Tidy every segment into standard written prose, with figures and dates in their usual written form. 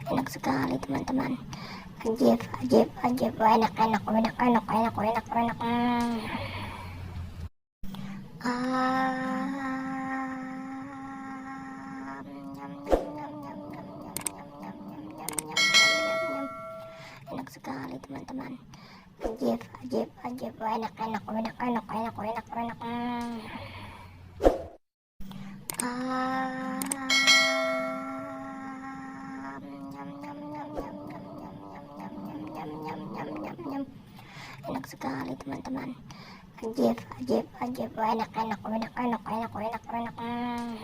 Enak sekali teman-teman. Ajib, ajib, ajib. Enak, enak, enak, enak, enak, enak, enak. Enak sekali teman-teman. Ajib, ajib, ajib. Enak, enak, enak, enak, enak, enak, enak. Enak sekali teman-teman. Ajib, ajib, ajib. Enak, enak, enak, enak, enak, enak, enak.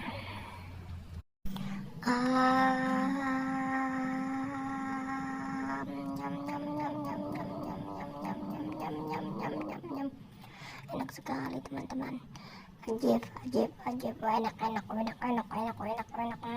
Enak sekali teman-teman. Ajib, ajib, ajib. Enak, enak, enak, enak, enak, enak, enak.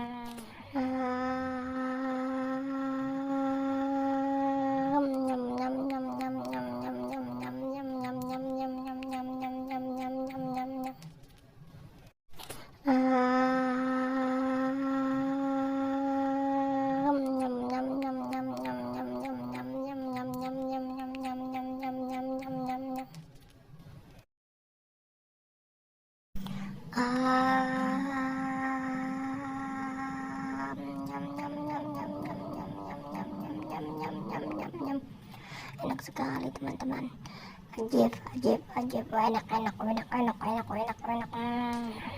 Enak sekali teman-teman. Ajib, ajib, ajib. Enak, enak, enak, enak, enak, enak, enak.